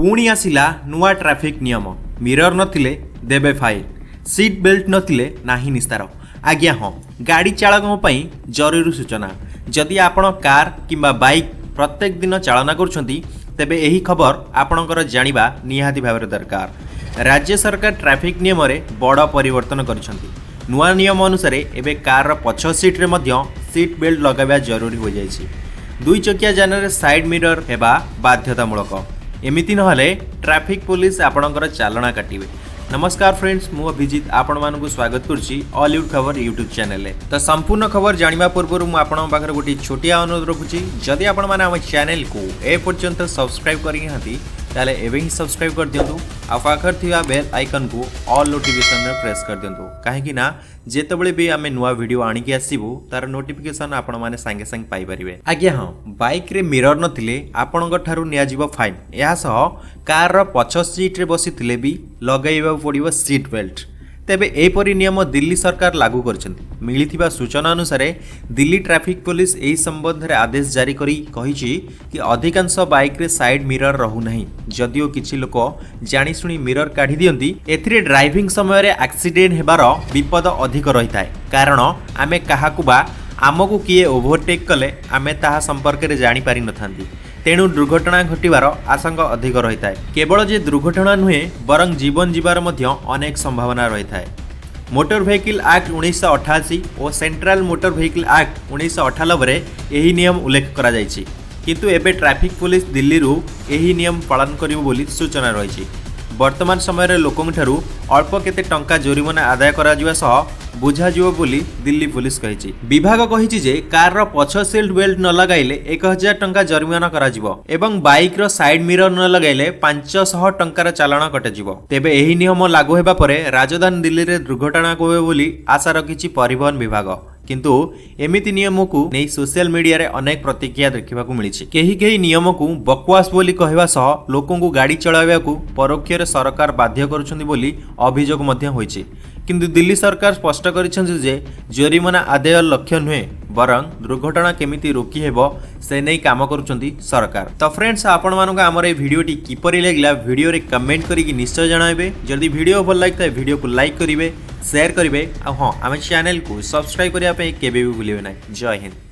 ପୁଣି ଆସିଲା ନୂଆ ଟ୍ରାଫିକ୍ ନିୟମ। ମିରର ନଥିଲେ ଦେବେ ଫାଇନ୍, ସିଟ୍ ବେଲ୍ଟ ନଥିଲେ ନାହିଁ ନିସ୍ତାର। ଆଜ୍ଞା ହଁ, ଗାଡ଼ି ଚାଳକଙ୍କ ପାଇଁ ଜରୁରୀ ସୂଚନା। ଯଦି ଆପଣ କାର୍ କିମ୍ବା ବାଇକ୍ ପ୍ରତ୍ୟେକ ଦିନ ଚାଳନା କରୁଛନ୍ତି, ତେବେ ଏହି ଖବର ଆପଣଙ୍କର ଜାଣିବା ନିହାତି ଭାବରେ ଦରକାର। ରାଜ୍ୟ ସରକାର ଟ୍ରାଫିକ୍ ନିୟମରେ ବଡ଼ ପରିବର୍ତ୍ତନ କରିଛନ୍ତି। ନୂଆ ନିୟମ ଅନୁସାରେ ଏବେ କାର୍ର ପଛ ସିଟ୍ରେ ମଧ୍ୟ ସିଟ୍ ବେଲ୍ଟ ଲଗାଇବା ଜରୁରୀ ହୋଇଯାଇଛି। ଦୁଇ ଚକିଆ ଯାନରେ ସାଇଡ୍ ମିରର ହେବା ବାଧ୍ୟତାମୂଳକ। ଏମିତି ନହେଲେ ଟ୍ରାଫିକ୍ ପୋଲିସ ଆପଣଙ୍କର ଚାଲାଣ କାଟିବେ। ନମସ୍କାର ଫ୍ରେଣ୍ଡସ୍, ମୁଁ ଅଭିଜିତ ଆପଣମାନଙ୍କୁ ସ୍ୱାଗତ କରୁଛି ଅଲିଉଡ୍ ଖବର ୟୁଟ୍ୟୁବ୍ ଚ୍ୟାନେଲରେ। ତ ସମ୍ପୂର୍ଣ୍ଣ ଖବର ଜାଣିବା ପୂର୍ବରୁ ମୁଁ ଆପଣଙ୍କ ପାଖରେ ଗୋଟିଏ ଛୋଟିଆ ଅନୁରୋଧ ରଖୁଛି। ଯଦି ଆପଣମାନେ ଆମ ଚ୍ୟାନେଲକୁ ଏପର୍ଯ୍ୟନ୍ତ ସବସ୍କ୍ରାଇବ୍ କରିନାହାନ୍ତି, ତାହେଲେ ଏବେ ହିଁ ସବସ୍କ୍ରାଇବ୍ କରିଦିଅନ୍ତୁ ଆଉ ପାଖରେ ଥିବା ବେଲ୍ ଆଇକନ୍କୁ ଅଲ୍ ନୋଟିଫିକେସନ୍ରେ ପ୍ରେସ୍ କରିଦିଅନ୍ତୁ, କାହିଁକି ନା ଯେତେବେଳେ ବି ଆମେ ନୂଆ ଭିଡ଼ିଓ ଆଣିକି ଆସିବୁ, ତାର ନୋଟିଫିକେସନ୍ ଆପଣମାନେ ସାଙ୍ଗେ ସାଙ୍ଗେ ପାଇପାରିବେ। ଆଜ୍ଞା ହଁ, ବାଇକ୍ରେ ମିରର ନଥିଲେ ଆପଣଙ୍କ ଠାରୁ ନିଆଯିବ ଫାଇନ୍। ଏହା ସହ କାର୍ର ପଛ ସିଟ୍ରେ ବସିଥିଲେ ବି ଲଗାଇବାକୁ ପଡ଼ିବ ସିଟ୍ ବେଲ୍ଟ। ତେବେ ଏପରି ନିୟମ ଦିଲ୍ଲୀ ସରକାର ଲାଗୁ କରିଛନ୍ତି। ମିଳିଥିବା ସୂଚନା ଅନୁସାରେ ଦିଲ୍ଲୀ ଟ୍ରାଫିକ୍ ପୋଲିସ ଏହି ସମ୍ବନ୍ଧରେ ଆଦେଶ ଜାରି କରି କହିଛି କି ଅଧିକାଂଶ ବାଇକ୍ରେ ସାଇଡ୍ ମିରର ରହୁନାହିଁ। ଯଦିଓ କିଛି ଲୋକ ଜାଣିଶୁଣି ମିରର କାଢ଼ି ଦିଅନ୍ତି। ଏଥିରେ ଡ୍ରାଇଭିଂ ସମୟରେ ଆକ୍ସିଡେଣ୍ଟ ହେବାର ବିପଦ ଅଧିକ ରହିଥାଏ, କାରଣ ଆମେ କାହାକୁ ବା ଆମକୁ କିଏ ଓଭରଟେକ୍ କଲେ ଆମେ ତାହା ସମ୍ପର୍କରେ ଜାଣିପାରିନଥାନ୍ତି। ତେଣୁ ଦୁର୍ଘଟଣା ଘଟିବାର ଆଶଙ୍କା ଅଧିକ ରହିଥାଏ। କେବଳ ଯେ ଦୁର୍ଘଟଣା ନୁହେଁ, ବରଂ ଜୀବନ ଯିବାର ମଧ୍ୟ ଅନେକ ସମ୍ଭାବନା ରହିଥାଏ। ମୋଟର ଭେହିକିଲ୍ ଆକ୍ଟ 1988 ଓ ସେଣ୍ଟ୍ରାଲ ମୋଟର ଭେହିକିଲ୍ ଆକ୍ଟ 1998ରେ ଏହି ନିୟମ ଉଲ୍ଲେଖ କରାଯାଇଛି। କିନ୍ତୁ ଏବେ ଟ୍ରାଫିକ୍ ପୋଲିସ ଦିଲ୍ଲୀରୁ ଏହି ନିୟମ ପାଳନ କରିବ ବୋଲି ସୂଚନା ରହିଛି। ବର୍ତ୍ତମାନ ସମୟରେ ଲୋକଙ୍କଠାରୁ ଅଳ୍ପ କେତେ ଟଙ୍କା ଜୋରିମାନା ଆଦାୟ କରାଯିବା ସହ ବୁଝାଯିବ ବୋଲି ଦିଲ୍ଲୀ ପୋଲିସ କହିଛି। ବିଭାଗ କହିଛି ଯେ କାରର ପଛ ସିଟ୍ ବେଲ୍ଟ ନ ଲଗାଇଲେ 1000 ଟଙ୍କା ଜରିମାନା କରାଯିବ ଏବଂ ବାଇକ୍ର ସାଇଡ୍ ମିରର ନ ଲଗାଇଲେ 500 ଟଙ୍କାର ଚାଲାଣ କଟାଯିବ। ତେବେ ଏହି ନିୟମ ଲାଗୁ ହେବା ପରେ ରାଜଧାନୀ ଦିଲ୍ଲୀରେ ଦୁର୍ଘଟଣା କମିବ ବୋଲି ଆଶା ରଖିଛି ପରିବହନ ବିଭାଗ। କିନ୍ତୁ ଏମିତି ନିୟମକୁ ନେଇ ସୋସିଆଲ ମିଡିଆରେ ଅନେକ ପ୍ରତିକ୍ରିୟା ଦେଖିବାକୁ ମିଳିଛି। କେହି କେହି ନିୟମକୁ ବକୱାସ ବୋଲି କହିବା ସହ ଲୋକଙ୍କୁ ଗାଡ଼ି ଚଳାଇବାକୁ ପରୋକ୍ଷରେ ସରକାର ବାଧ୍ୟ କରୁଛନ୍ତି ବୋଲି ଅଭିଯୋଗ ମଧ୍ୟ ହୋଇଛି। କିନ୍ତୁ ଦିଲ୍ଲୀ ସରକାର ସ୍ପଷ୍ଟ କରିଛନ୍ତି ଯେ ଜୋରିମାନା ଆଦାୟ ଲକ୍ଷ୍ୟ ନୁହେଁ, ବରଂ ଦୁର୍ଘଟଣା କେମିତି ରୋକି ହେବ ସେ ନେଇ କାମ କରୁଛନ୍ତି ସରକାର। ତ ଫ୍ରେଣ୍ଡସ୍, ଆପଣମାନଙ୍କୁ ଆମର ଏହି ଭିଡ଼ିଓଟି କିପରି ଲାଗିଲା, ଭିଡ଼ିଓରେ କମେଣ୍ଟ କରିକି ନିଶ୍ଚୟ ଜଣାଇବେ। ଯଦି ଭିଡ଼ିଓ ଭଲ ଲାଗିଥାଏ, ଭିଡ଼ିଓକୁ ଲାଇକ୍ କରିବେ, ସେୟାର କରିବେ ଆଉ ହଁ, ଆମ ଚ୍ୟାନେଲକୁ ସବସ୍କ୍ରାଇବ୍ କରିବା ପାଇଁ କେବେ ବି ଭୁଲିବେ ନାହିଁ। ଜୟ ହିନ୍ଦ।